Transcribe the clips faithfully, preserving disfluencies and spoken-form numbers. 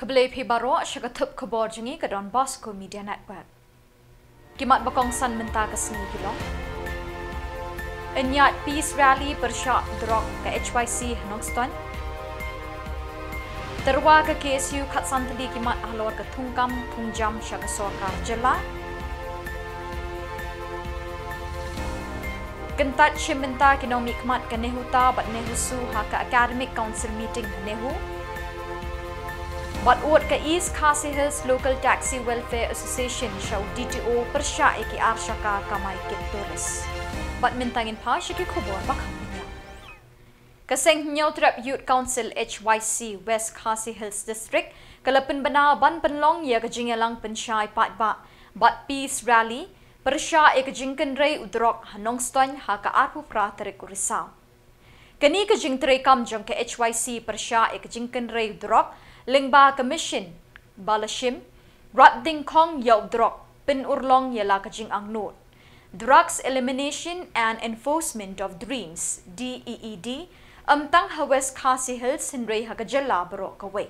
Khublei phi baroh sha ka thup khubor jong ngi ka Don Bosco Media Network. Ki mat ba kongsan mynta ka sngi ki long: Ynñiat Peace Rally pyrshah drok ka H Y C ha Nongstoiñ. Tyrwa ka K S U khatsan tylli ki mat halor ka thungkam thungjam sha ka sorkar jylla. Kyntait shim mynta ki nongmihkhmat ka NEHUTA bad NEHUSU ha ka Academic Council meeting ha NEHU. Bad ud ka East Khasi Hills Local Taxi Welfare Association sha u D T O pyrshah ïa ki ar shaka kamai kit tourist. Bad mynta ngin phai sha ki khubor ba kham bniah. Ka seng Hynñiewtrep Youth Council H Y C West Khasi Hills District ka la pynbna ban pynlong ïa ka jingïalang pynshai paidbah bad Peace Rally pyrshah ïa ka jingkynrei u drok ha Nongstoiñ ha ka arphew phra tarik u Risaw. Kane ka jingtreikam jong ka H Y C pyrshah ïa ka jingkynrei u drok lyngba ka mission ba la shim Rat Dyngkhong ïa u Drok, Pynurlong ïa la ka Jingangnud, Drugs Elimination and Enforcement of DREAMS, D E E D, ym tang ha West Khasi Hills hynrei ha ka jylla baroh kawei.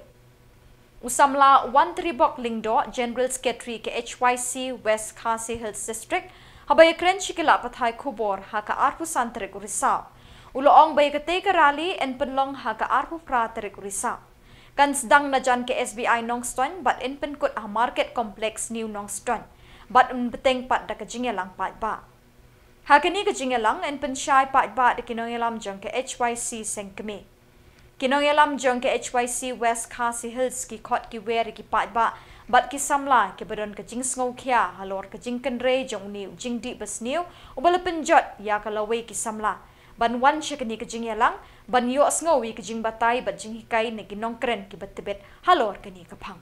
U samla Wantribok Lyngdoh, General Secretary ka H Y C West Khasi Hills District, haba ïakren sha ki lad pathai khubor ha ka arphew san tarik u Risaw, u la ong ba ïa katei ka rally yn pynlong ha ka arphew phra tarik u Risaw. Kan sdang najan ka S B I Nongstoiñ bad yn pynkut ha Market Complex New Nongstoiñ bad yn bteng pat da ka jingïalang paidbah. Ha kane ka jingïalang yn pynshai paidbah da ki nongïalam jong ka H Y C seng kmie. Ki nongïalam jong ka H Y C West Khasi Hills ki khot ki wer ïa ki paidbah bad ki samla kiba don ka jingsngewkhia halor ka jingkynrei jong une u jingdih basniew uba la pynjot ïa ka lawei ki samla ban wan sha kane ka jingïalang ban ïohsngew ïa ka jingbatai bad jinghikai na ki nongkren kiba tbit halor kane ka phang.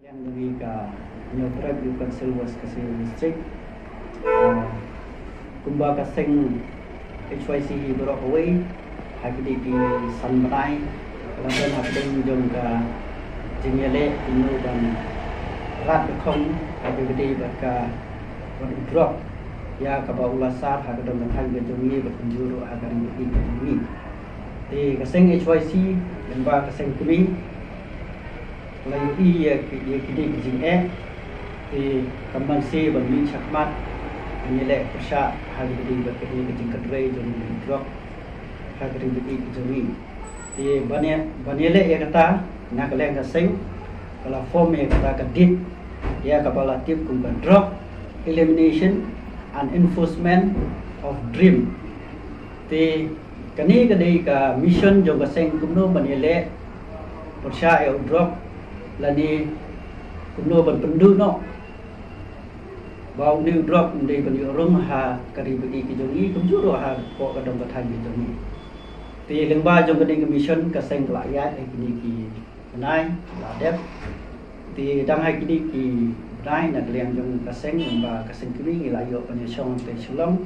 Liang jong ngi ka Hynñiewtrep Youth Council West Khasi Hills District, ah, kumba ka seng H Y C hi baroh kawei, ha kine ki san bnai la don hapdeng jong ka jingïaleh kumno ban rat ka khong ha kine bad ka ban u drok ïa kaba u la sar ha ka dong ka thaiñ ka jong ngi bad kumjuh ruh ha ka ri ka jong ngi. Te ka seng H Y C lyngba ka seng kmie la ïohi ïa ki, ïa kine ki jingeh. Te ka mynsiem ban mih shakhmat ban ïaleh pyrshah ha kine bad kine ki jingkynrei jong u drok ha ka ri ka jong ngi. Te ban ïa, ban ïaleh ïa kata na ka liang ka seng ka la form ïa kata ka DEED ïa kaba la tip kum ka Drug Elimination and Enforcement of DREAM. Te kane ka dei ka mission jong ka seng kumno ban ïaleh pyrshah ïa u drok lane kumno ban pynduh noh ba une u drok um dei ban ïoh rung ha ka ri bad ki jong ngi kumjuh ruh ha ka dong ka thaiñ ka jong ngi. Te lyngba jong kane ka mission ka seng ka la ïaid ha kine ki bnai la dep. Te dang ha kine ki bnai na ka liang jong ka seng lyngba ka seng kmie ngi la ïoh ban ïashong te Shillong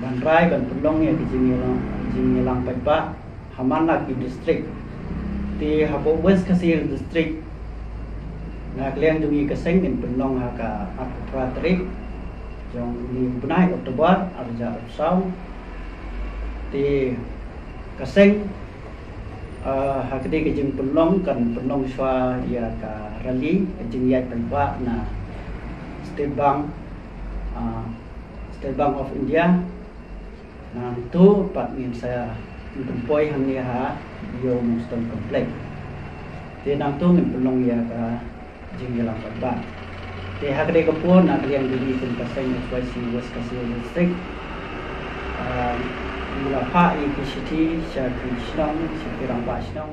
ban rai ban pynlong ïa ki jingïalang, jingïalang paidbah ha man la ki district. Te hapoh West Khasi Hills District na ka liang jong ngi ka seng ngin pynlong ha ka arphew phra tarik jong une u bnai October arhajar arphew saw. Te ka seng, ah, ha kane ka jingpynlong kan pynlong shuwa ïa ka rally, ka jingïaid paidbah na State Bank, ah, State Bank of India. Nangta pat ngin sa, ngin pynpoi hangne ha Ïew Nongstoiñ Complex. Te nangta ngin pynlong ïa ka jingïalang paidbah. Te ha kane ka por na ka liang jong ngi kum ka seng H Y C West Khasi Hills District, ah, ngi la phah ïa ki shithi sha ki shnong, sha ki rangbah shnong.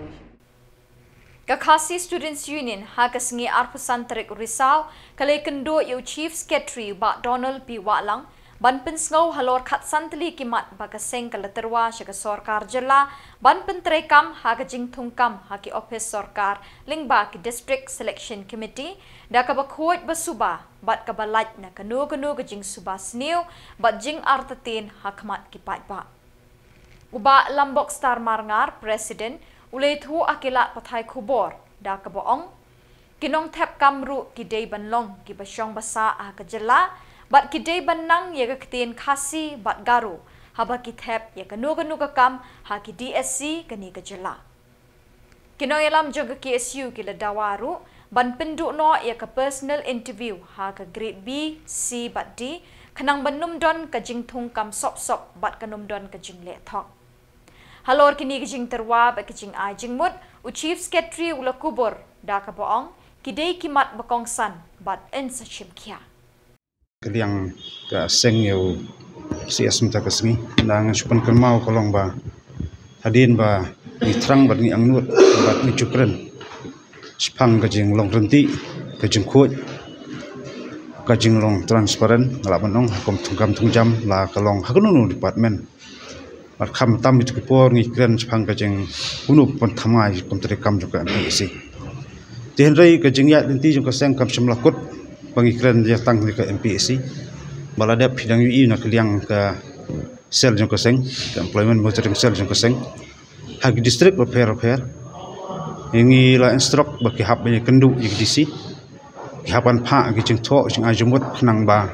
Ka Khasi Students Union ha ka sngi arphew san tarik u Risaw ka la ïakynduh ïa u Chief Secretary u Bah Donald P Wahlang ban pynsngew halor khatsan tylli ki mat ba ka seng ka la tyrwa sha ka sorkar jylla ban pyntreikam ha ka jingthungkam ha ki ophis sorkar lyngba ki District Selection Committee da kaba khuid ba suba bad kaba lait na kano kano ka jingsuba sniew bad jingartatien ha khmat ki paidbah. U Bah Lambok Star Marngar, President, u la ïathuh ha ki lad pathai khubor da kaba ong ki nongthep kam ruh ki dei ban long kiba shong ba sah ha ka jylla bad ki dei ban nang ïa ka ktien Khasi bad Garo haba ki thep ïa kano kano ka kam ha ki D S C kane ka jylla. Ki nongïalam jong ka K S U ki la dawa ruh ban pynduh noh ïa ka personal interview ha ka grade B, C bad D, khnang ban ym don ka jingthung kam sop sop bad kan ym don ka jingleh thok. Halor kine ki jingtyrwa bad ki jingai jingmut, u Chief Secretary u la kubur da kaba ong ki dei ki mat ba kongsan bad yn sa shim khia. Ka liang ka seng ïa u C S mynta ka sngi, nda nga shu pynkynmaw ka long ba hadien ba ngi thrang bad ngi angnud bad ngi ju kren shaphang ka jinglong ryntih, ka jingkhuid, ka jinglong transparent, nga lah ban ong ha kum thungkam thungjam, la ka long ha kano kano department. Bad khamtam ïa ki por ngi kren shaphang ka jing kumno pynthymmai kum treikam jong ka M P S C. Te hynrei ka jingïaid lynti jong ka seng kam shym la kut ba ngi kren ïa tang ïa ka M P S C. Ba la dep phi dang ïohi na ka liang ka cell jong ka seng, ka employment monitoring cell jong ka seng, ha ki district bapher bapher, ïa ngi la instruct ba ki hap ban ïakynduh ïa ki D C, ki hap ban phah ki jingthoh jingai jingmut, khnang ba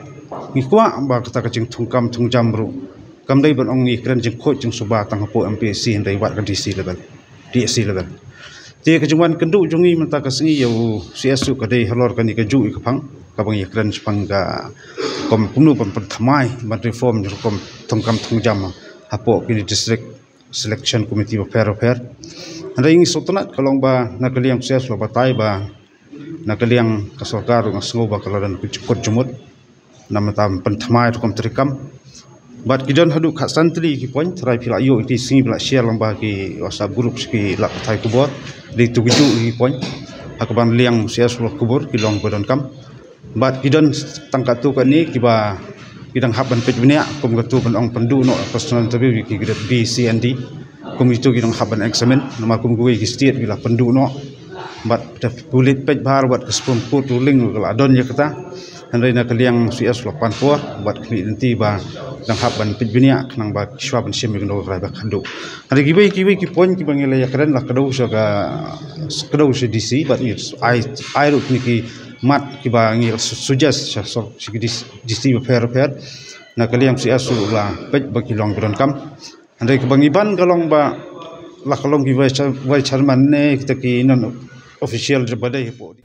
ngi kwah ba kata ka jingthungkam thungjam ruh kam dei ban ong ngi kren jingkhuid jingsuba tang hapoh M P S C, hynrei wat ka D C level, D S C level. Te ka jingwan kynduh jong ngi mynta ka sngi ïa u C S ruh ka dei halor kane kajuh ïa ka phang kaba ngi ïakren shaphang ka kum kumno ban pynthymmai ban reform jong ka kum thungkam thungjam hapoh kine district selection committee bapher bapher. Hynrei ngi sngewtynnat ka long ba na ka liang C S la batai ba na ka liang ka sorkar ruh nga sngew ba ka la don ka jingkut jingmut namar ban pynthymmai rukom treikam. Bad ki don haduh khatsan tylli ki point, trai phi la ïoh ïa ki sngi phi la share lang ba ki WhatsApp group sha ki lad pathai khubor. Dei tu ki juh ki point ha kaban liang C S la kubur ki long ba donkam. Bad ki don tang katto katne kiba ki dang hap ban peit bniah, kum katto ban ong pynduh noh personal interview ïa ki grade B, C and D. Kum ito ki dang hap ban examine, namar kum kiwei ki state ki la pynduh noh. Bad da pulit peit bha bad ka Supreme Court ruling ka la don ïa kata. Hynrei na ka liang C S la pan por bad khmih lynti ba dang hap ban peit bniah khnang ba ki shuwa ban shim ïa kano ka rai ba khadduh. Hynrei kiwei kiwei ki point kiba ngi la ïakren la kdew sha ka, kdew sha D C bad ngi ai, ai ruh kine ki mat kiba ngi la su-, suggest sha sor-, sha ki D C, D C bapher bapher. Na ka liang C S ruh la peit ba ki long ba donkam. Hynrei kaba ngi ban ka long ba la ka long ki vice chair-, vice chairman ne kita ki non official ba dei hapoh.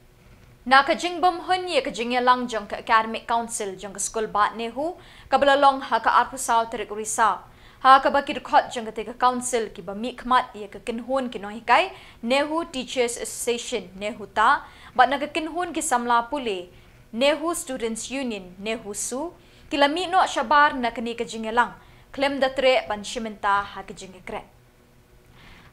Na ka jingbymhun ïa ka jingïalang jong ka Academic Council jong ka Skulbah NEHU kaba la long ha ka arphew saw tarik u Risaw, ha kaba ki dkhot jong katei ka council kiba mihkhmat ïa ka kynhun ki nonghikai NEHU Teachers Association, NEHUTA, bad na ka kynhun ki samla pule NEHU Students Union, NEHUSU, ki la mih noh shabar na kane ka jingïalang khlem da treh ban shim bynta ha ka jingïakren.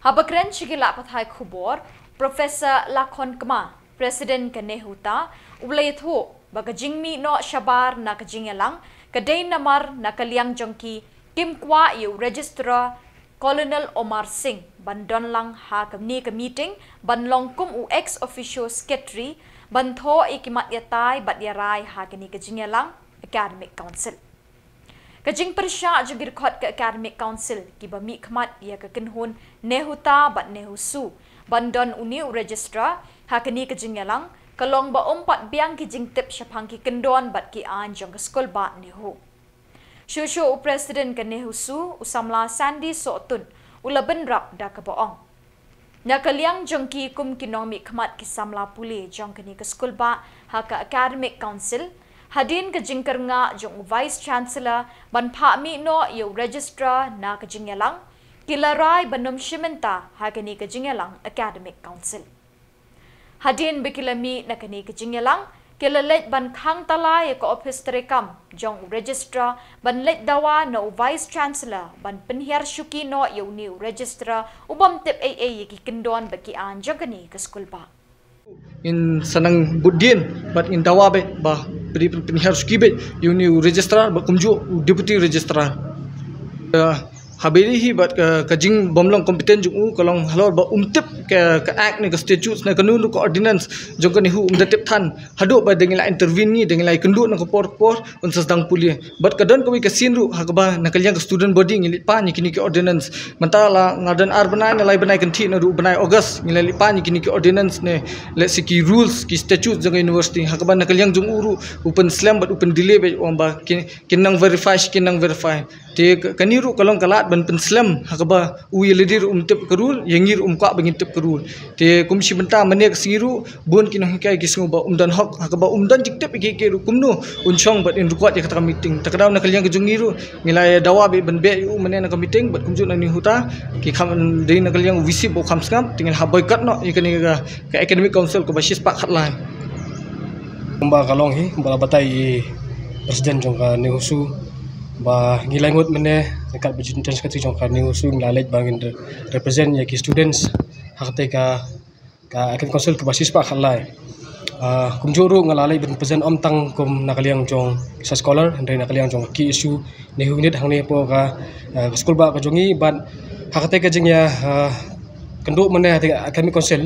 Haba kren sha ki lad pathai khubor, Professor Lakhon Kma, President ka NEHUTA, u la ïathuh ba ka jingmih noh shabar na ka jingïalang ka dei namar na ka liang jong ki kim kwah ïa u Registrar Colonel Omar Singh ban don lang ha kane ka meeting ban long kum u ex officio secretary ban thoh ïa ki mat ïatai bad ïarai ha kane ka jingïalang Academic Council. Ka jingpyrshah jong ki dkhot ka Academic Council kiba mihkhmat ïa ka kynhun NEHUTA bad NEHUSU ban don une u registrar ha kane ka jingïalang ka long ba ym pat biang ki jingtip shaphang ki kyndon bad ki aiñ jong ka Skulbah NEHU. Shuh shuh u President ka NEHUSU, u samla Sandy Sohtun, u la bynrap da kaba ong, na ka liang jong ki kum ki nongmihkhmat ki samla pule jong kane ka skulbah ha ka Academic Council, hadien ka jingkyrngah jong u Vice Chancellor ban phah mih noh ïa u Registrar na ka jingïalang, ki la rai ban ym shim bynta ha kane ka jingïalang Academic Council. Hadien ba ki la mih na kane ka jingïalang, ki la leit ban khang tala ïa ka ophis treikam jong u Registrar ban leit dawa na u Vice Chancellor ban pynhiar shuki noh ïa une u Registrar u bym tip ei ei ïa ki kyndon bad ki aiñ jong kane ka skulbah. Ngin sa nang bud dien bad ngin dawa beit ba phi dei pyn-, pynhiar shuki beit ïa une u Registrar bad kumjuh u Deputy Registrar. Eh, haba ïadei hi bad ka, ka jingbymlong competent jong u ka long halor ba um tip ka, ka act ne ka statutes ne kano kano ka ordinance jong ka NEHU, um da tip than haduh ba da ngi la intervene ngi, da ngi la ïakynduh na ka por ka por un sa sdang pule. Bad ka don kawei ka sien ruh ha kaba na ka liang ka student body ngi leit pan ïa kine ki ordinance. Mynta la nga don ar bnai ne lai bnai kynthih naduh u bnai August ngi la leit pan ïa kine ki ordinance ne lehse ki rules ki statutes jong ka university ha kaba na ka liang jong u ruh u pynslem bad u pyndelay beit u ong ba kin, kin nang verify, kin nang verify. Te ka-, kane ruh ka long ka lad ban pynslem ha kaba u ïa lade ruh um tip ka rule, ïa ngi ruh um kwah ba ngin tip ka rule. Te kum shi bynta mynne ka sngi ruh bun ki nonghikai ki sngew ba um don hok ha kaba um don jingtip ïa kiei kiei ruh kumno un shong bad in record ïa kata ka meeting. Ta ka daw na ka liang ka jong ngi ruh ngi la ïa dawa beit ban beh ïa u mynne na ka meeting bad kumjuh na NEHUSU, ki kham dei na ka liang u VC ba u kham sngap te ngi la boycott noh ïa kane ka, ka Academic Council kaba shispah khatlai. Kumba ka long hi, kumba la batai i president jong ka NEHUSU ba ngi lai ngut mynne ryngkat bad General Secretary jong ka NEHUSU ngi la leit ba ngin re-, represent ïa ki students ha katei ka, ka Academic Council kaba shispah khatlai. Ah, kumjuh ruh nga la leit ban present ym tang kum na ka liang jong sa scholar hynrei na ka liang jong ka KSU NEHU Unit hangne hapoh ka, ah, ka skul bah ka jong ngi bad ha katei ka jingïa, ah, kynduh mynne ha katei ka Academic Council.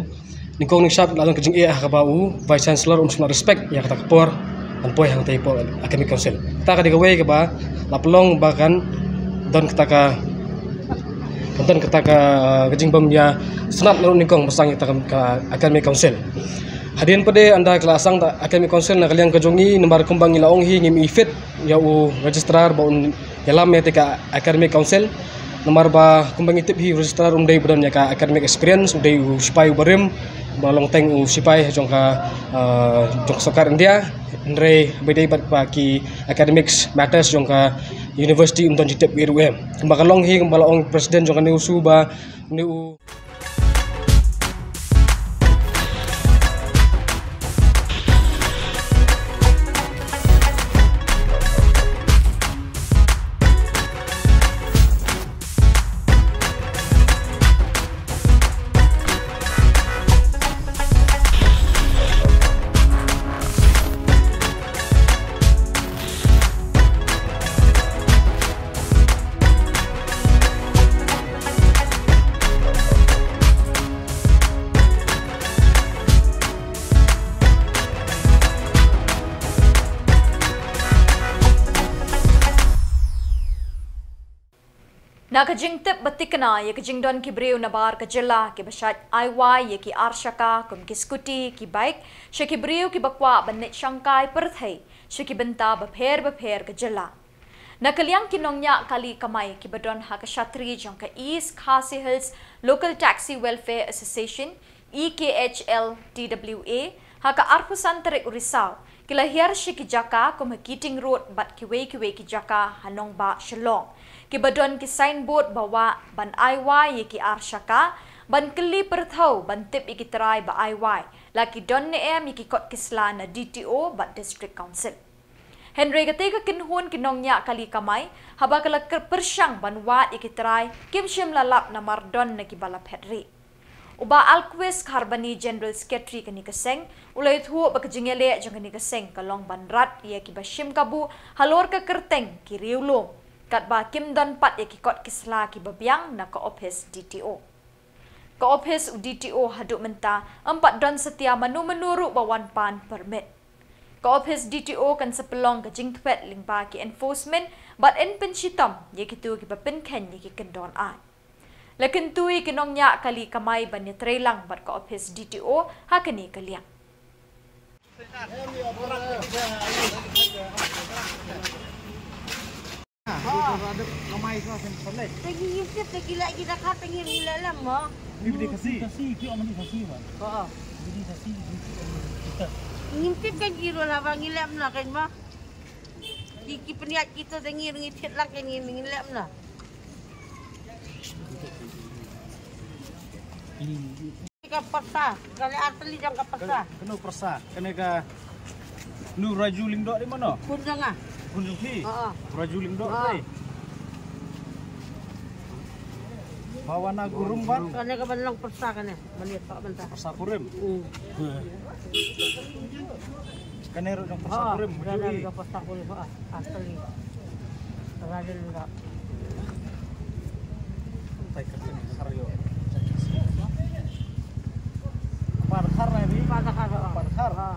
Nyngkong nyngshap la don ka jingeh ha kaba u Vice Chancellor um shym la respect ïa kata ka por ban poi hangtei hapoh Academic Council. Kata ka dei kawei kaba la pynlong ba kan don kata ka, kan don kata ka, ka jingbym ïa sngap na ruh nyngkong ba sdang ïa kata ka, ka Academic Council. Hadien pat de ynda ka la sdang da Academic Council na ka liang ka jong ngi namar kumba ngi la ong hi ngim i fit ïa u registrar ba un ïalam ïa katei ka Academic Council. Namar ba kumba ngi tip hi u registrar um dei ba don ïa ka academic experience, u dei u sipai uba rim, ba long teng u sipai jong ka, ah, jong ka sorkar India. Hynrei ba dei bad ba ki academics matters jong ka university um don jingtip ïa u em. Kumba ka long hi kumba la ong president jong ka NEHUSU ba ne u Na ka jingtip ba thikna ïa ka jingdon ki briew na bar ka jylla kiba shait ai wai ïa ki ar shaka kum ki scooty, ki bike sha ki briew kiba kwah ban leit shangkai pyrthei sha ki bynta bapher bapher ka jylla. Na ka liang ki nongñiah kali kamai kiba don ha ka shatri jong ka East Khasi Hills Local Taxi Welfare Association, E K H L T W A, ha ka arphew san tarik u Risaw ki la hiar sha ki jaka kum ha Keating Road bad kiwei kiwei ki jaka ha nongbah Shillong kiba don ki signboard ba wad ban ai wai ïa ki ar shaka, ban kylli pyrthew ban tip ïa ki trai ba ai wai la ki don ne em ïa ki kot ki sla na D T O bad District Council. Hynrei katei ka kynhun ki nongñiah kali kamai haba ka la kyr-, pyrshang ban wad ïa ki trai kim shym la lap namar don na kiba la phet rieh. U Bah Alquist Kharbani, General Secretary kane ka seng, u la ïathuh ba ka jingïaleh jong kane ka seng ka long ban rat ïa kiba shim kabu halor ka kyrteng ki riewlum, katba kim don pat ïa ki kot ki sla kiba biang na ka ophis D T O. Ka ophis u D T O haduh mynta ym pat don satia mano mano ruh ba wan pan permit. Ka ophis D T O kan sa pynlong ka jingthwet lyngba ki enforcement bad yn pynshitom ïa kito kiba pynkheiñ ïa ki kyndon aiñ. La kyntu ïa ki nongñiah kali kamai ban ïatreilang bad ka ophis D T O ha kane ka liang. Te ngi ngim tip te ki leh ki da kha te ngi ngim leh lem mo. Ni bidi Khasi. Khasi, ki ong ni Khasi ba. Ha. Bidi Khasi, bidi kita. Ngim tip kan ki ruh la ba ngi leh na kan mo. Ki, ki pynïaid kita te ngi ngi tip la kan ngi ngi leh na. Ka pyrsa, kane ar tylli jong ka pyrsa. Kane, kane pyrsa, kane ka nu Raju Lyngdoh di mano? Khun jong nga. Khun jong phi? Oo. Raju Lyngdoh. Oo. Dei. Bawana Gurung ban? Kane ka ban long pyrsa kane, ban ïa tok ban ta. Pyrsa kurim. Hmm. Kane ruh jong pyrsa kurim, kane ruh jong pyrsa kurim, ha, asli. Raja Lyngdoh. Tai ka kane khar ïo. Par khar ni. Par khar, ha. Par khar. Ha.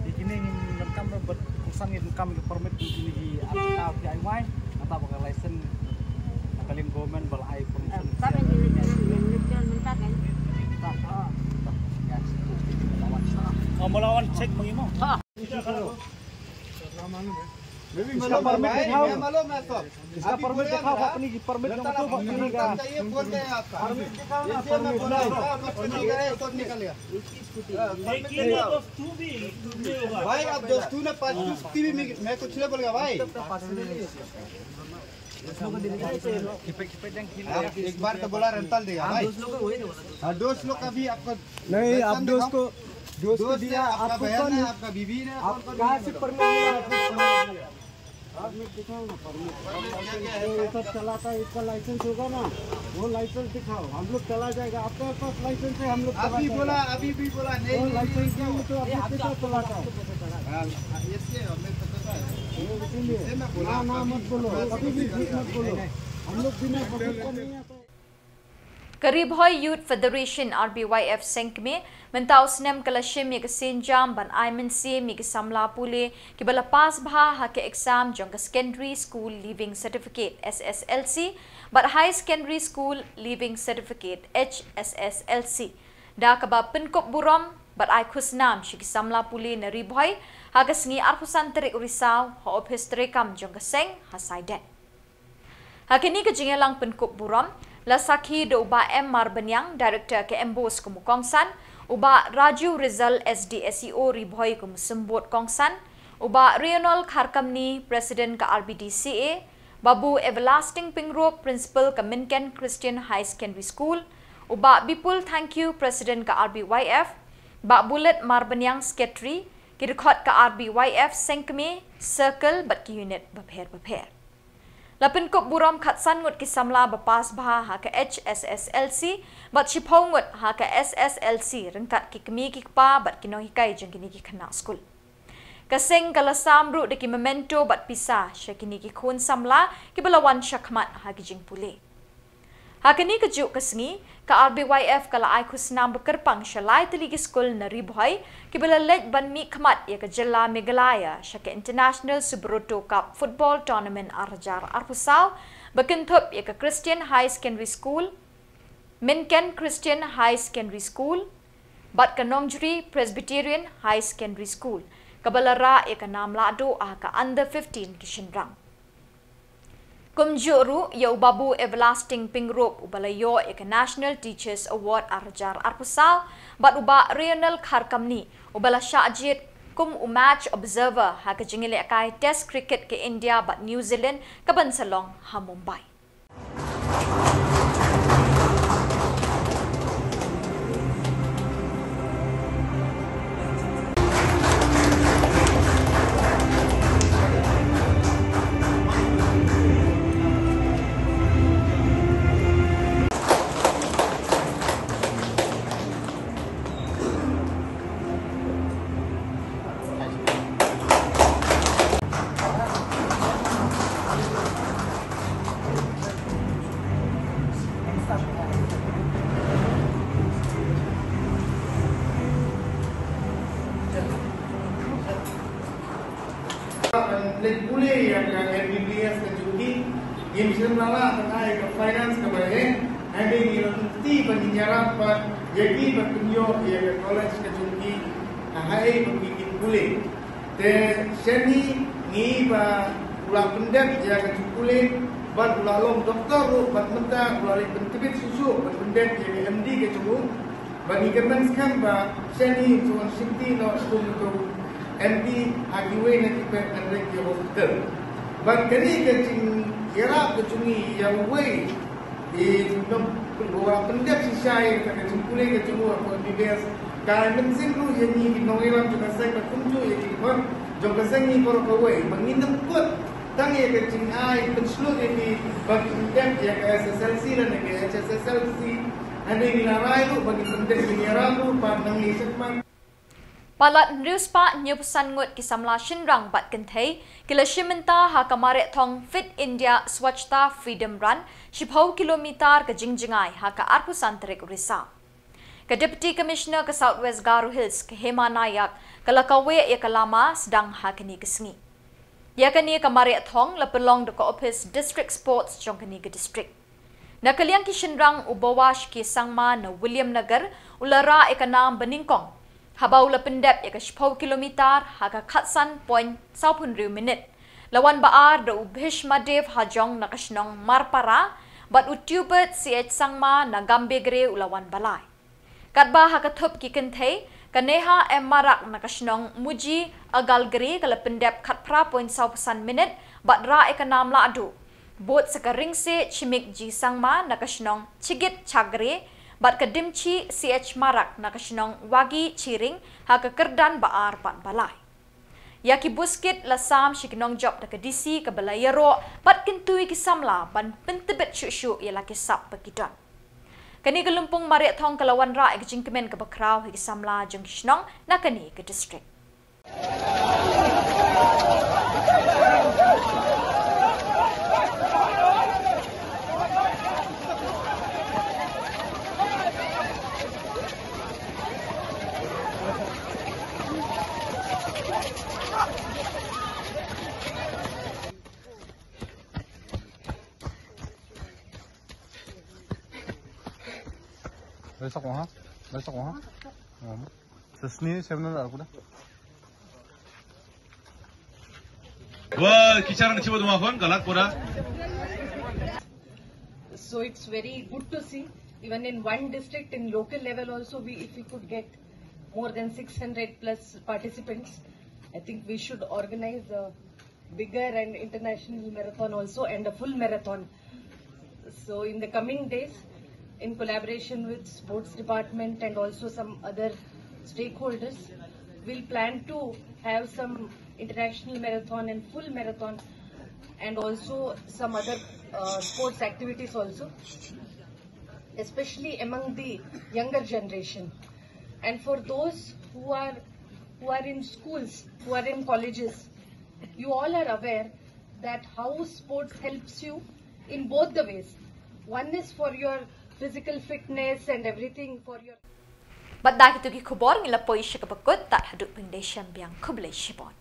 Ïa kine ngim donkam bad kongsan ngim donkam ïa ka permit ïa kine ki ar shaka ki ai wai. Nangta ba ka license na ka liang government ba la ai permission. Mynta kan. Oh, mula wan check ma ngi mo. Ha. इसका परमिट दिखाओ। इसका परमिट दिखाओ, अपनी परमिट नंबर दो, अपनी का। परमिट दिखाओ ना, परमिट। भाई, आप दोस्तों ने पाँच सौ भी, मैं कुछ नहीं बोलेगा भाई। आप एक बार तो बोला रेंटल देगा भाई। हाँ, दोस्त लोग का भी आपको नहीं, आप दोस्त को, दोस्त को दिया, आपका आपको बहन कौन है, है? आपका बीवी ने, आप कौन कौन कहाँ से परमिट मिला? आपको परमिट मिला? परमिट दिखाओ ना, परमिट। परमिट क्या, क्या है? ये सब चलाता है, इसका लाइसेंस होगा ना, वो लाइसेंस दिखाओ, हम लोग चला जाएगा। आपके पास लाइसेंस है, हम लोग चला जाएगा। अभी बोला, अभी भी बोला, नहीं, वो नहीं, लाइसेंस नहीं, नहीं है तो आपने कैसे चलाता है? हाँ, इसलिए हमें तो पता है। ये इसीलिए। इसलिए मैं बोला, ना, ना, अभी मत बोलो, कभी भी झूठ मत बोलो। हम लोग बिना वकील का नहीं आता है। Ka Ri Bhoi Youth Federation, R B Y F, seng kmie mynta u snem ka la shim ïa ka sienjam ban ai mynsiem ïa ki samla pule kiba la pass bha ha ka exam jong ka Secondary School Leaving Certificate, S S L C, bad High Secondary School Leaving Certificate, H S S L C, da kaba pynkup burom bad ai khusnam sha ki samla pule na Ri Bhoi ha ka sngi arphew san tarik u Risaw ha ophis treikam jong ka seng ha Saidet. Ha kane ka jingïalang pynkup burom la sakhi da u Bah M Marbaniang, Director ka MBOSE kum u kongsan, u Bah Raju Rizal, S D S E O Ri Bhoi kum u symbud kongsan, u Bah Rionol Kharkamni, President ka R B D C A, Babu Everlasting Pingrop, Principal ka Minken Christian High Secondary School, u Bah Bipul Thangkhiew, President ka R B Y F, Bah Bullet Marbaniang, Secretary, ki dkhot ka R B Y F seng kmie, circle bad ki unit bapher bapher. La pynkup burom khatsan ngut ki samla ba pass bha ha ka H S S L C bad shiphew ngut ha ka S S L C, ryngkat ki kmie ki kpa bad ki nonghikai jong kine ki khynnah skul. Ka seng ka la sam ruh da ki memento bad pisa sha kine ki khun samla kiba la wan shakhmat ha ki jingpule. Ha kane kajuh ka sngi, ka R B Y F ka la ai khusnam ba kyrpang sha lai tylli ki skul na Ri Bhoi kiba la leit ban mihkhmat ïa ka jylla Meghalaya sha ka International Subroto Cup Football Tournament ar hajar arphew saw, ba kynthup ïa ka Christian High Secondary School, Minken Christian High Secondary School bad ka Nongjri Presbyterian High Secondary School, kaba la rah ïa ka nam lahduh ha ka Under fifteen ki shynrang. Kumjuh ruh ïa u Babu Everlasting Pingrop uba la ïoh ïa ka National Teachers Award ar hajar arphew saw, bad u Bah Rionel Kharkamni uba la shah jied kum u match observer ha ka jingïalehkai Test Cricket ka India bad New Zealand kaban sa long ha Mumbai. Leit pule ïa ka MBBS ka jong ki, ngim shym la lah ban ai ka finance kaba heh, hynrei ngi la lynti ba ngin ïarap pat ïa ki ban pynïoh ïa ka college ka jong ki, ha, haei ba ki kin pule. Te shane ngi ba u la pyndep ïa ka jingpule, bad u la long doktor ruh, bad mynta u la leit pyntbit shuh shuh ban pyndep ïa ka MD ka jong u. Bad ngi kyrmen skhem ba shane u sa wan shimti noh kum uto u MD ha kiwei na ki peit ngan leit ïa hospital. Bad kane ka jingïarap ka jong ngi ïa uwei i nong, ba u la pyndep shisha ïa ka jingpule ka jong u ha ka MBBS, ka ai mynsiem ruh ïa ngi ki nongïalam jong ka seng bad kumjuh ïa ki khun jong ka seng ngi baroh kawei ba ngin ym kut tang ïa ka jingai pynshlur ïa ki ba kin dep ïa ka SSLC lane ka HSSLC. Hynrei ngi la rai ruh ba ngin pyndep, ngin ïarap ruh ba nang ïa shakmat. Palat hynriew spah hynñiew phew san ngut ki samla shynrang bad kynthei ki la shim bynta ha ka mareh thong Fit India Swachhata Freedom Run, shiphew kilometer ka jingjngai, ha ka arphew san tarik u Risaw. Ka Deputy Commissioner ka South West Garo Hills, ka Hema Nayak, ka la kaweh ïa ka lama sdang ha kane ka sngi. Ïa kane ka mareh thong la pynlong da ka ophis District Sports jong kane ka district. Na ka liang ki shynrang, u Bawash K Sangma na Williamnagar u la rah ïa ka nam banyngkong, haba u la pyndep ïa ka shiphew kilometer ha ka khatsan point sawphew hynriew minit. La wan ba ar da u Bhishmadev Hajong na ka shnong Marpara, bad u Tubert C H Sangma na Gambegre u la wan ba lai. Katba ha ka thup ki kynthei, ka Neha M Marak na ka shnong Muji Agalgre ka la pyndep khatphra point saw phew san minit, bad rah ïa ka nam lahduh. Bud sa ka Ringse Chimik G Sangma na ka shnong Chigit Chagre, bad ka Dimchi C H Marak na ka shnong Wagi Chiring ha ka kyrdan ba ar bad ba lai. Ïa ki buskit la sam sha ki nongjop da ka D C kaba la ïaroh bad kyntu ïa ki samla ban pyntbit shuh shuh ïa la ki sap ba ki don. Kane ka lympung mareh thong ka la wanrah ïa ka jingkmen kaba khraw ha ki samla jong ki shnong na kane ka district. Besok mah, besok mah. Sesni sebenarnya aku dah. Wah, kichar nang chibat rumah kon, galak pura. So it's very good to see, even in one district, in local level also, we, if we could get more than six hundred plus participants, I think we should organize a bigger and international marathon also, and a full marathon. So in the coming days, in collaboration with sports department and also some other stakeholders, we'll plan to have some international marathon and full marathon, and also some other uh, sports activities also, especially among the younger generation. And for those who are, who are in schools, who are in colleges, you all are aware that how sports helps you in both the ways. One is for your physical fitness and everything, for your Bad da kito ki khubor ngi la poi sha kaba kut, tad haduh ban ïashem biang, khublei shibun.